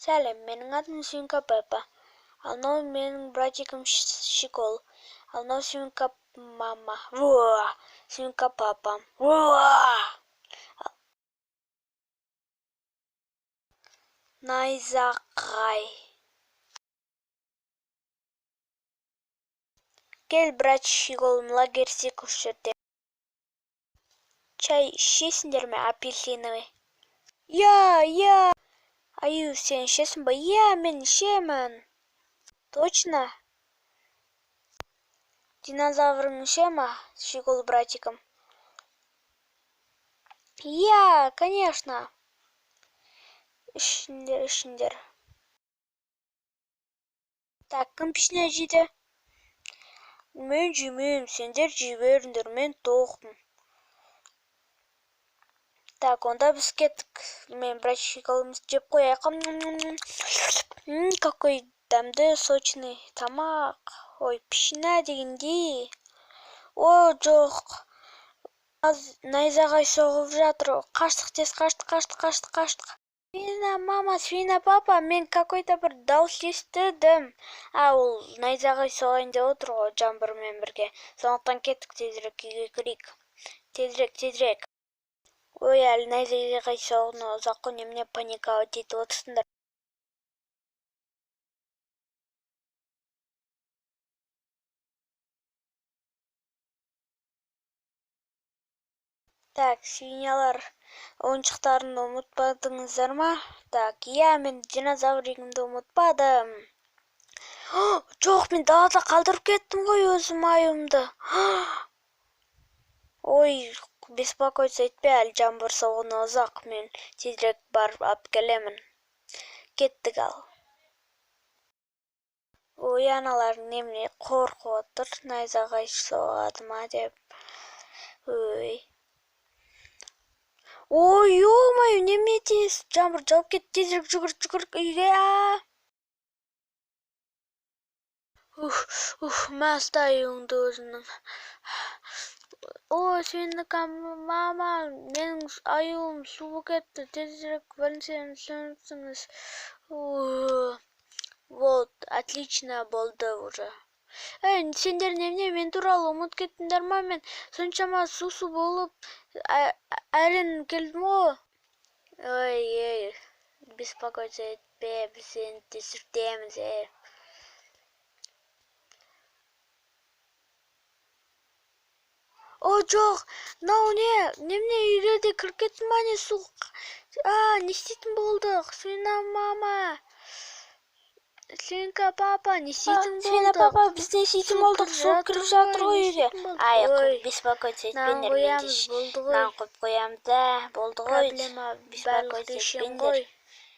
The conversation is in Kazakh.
Сәлем, менің атым Свинка Пеппа. Ал мынау менің братигім Щегол. Ал мынау Свинка мама. Уа! Свинка папа. Уа! Найзағай. Кел, брат Щегол, лагерь осы жерде. Чай ішесіңдер ме, апельсиновый? Иә, иә. Аю, сен ішесің ба? Иә, мен ішемін. Точно? Динозаврың іше ма, Щегол братиком? Иә, конечно. Ішіңдер, ішіңдер. Так, кім печенье жейді? Мен жемеймін, сендер жей беріңдер, мен тоқпын. Так, онда біз кеттік. Мен брат Щеголымызды жеп қояйық. Какой дәмді, сочный тамақ. Ой, печенье дегендей. О, жоқ. Найзағай соғып жатыр. Қаштық, тез қаштық, қаштық, қаштық, қаштық. Свина мама, свина папа, мен какой-то бір дауыс естідім. А, ол найзағай соғайын деп отыр ғой жаңбырмен бірге. Сондықтан кеттік, тезірек үйге кірейік. Тезірек, тезірек. Ой, әлі найзағай соғуына ұзақ қой, немене паниковать етіп отырсыңдар. Так, свиньялар, ойыншықтарын ұмытпадыңыздар ма? Так, иә, мен динозавригімді ұмытпадым. Жоқ, мен далада қалдырып кеттім ғой өзім аюымды. Ой, беспокоиться етпе, әлі жаңбыр соғуына ұзақ, мен тезірек барып алып келемін. Кеттік ал. Ой, аналар немене қорқып отыр, найзағай соғады ма деп. Ой. Ой, ё-моё, немене тез жаңбыр жауып кетті, тезірек жүгір, жүгір үйге. Ух, ух, мә, ұста аюыңды өзіңнің. Ой, свинка мама, менің аюым су болып кетті, тезірек біріншіден түсінсіңіз. Вот, отлично болды уже. Эй, сендер немене мен туралы ұмытып кеттіңдер ма? Мен соншама су-су болып әрең келдім ғой. Ой, ей, беспокоиться етпе, біз сені тексертеміз, ей. О, жоқ, мынау не? Немене үйге де кіріп кетті ма, не су? А, не істейтін болдық? Свина мама, свинка папа, не істейтін Свина болдық? папа, біз не істейтін Су болдық? кіріп Су жатыр кіріп жатыр ғой, ғой не үйге. істейтін болдық? Ай, Ой, беспокоиться нан етпеңдер, мен де қоямыз, болды ғой. нан қойып қоямын да, болды ғой. Проблема барлық Беспокоиться шешем етпеңдер. ғой.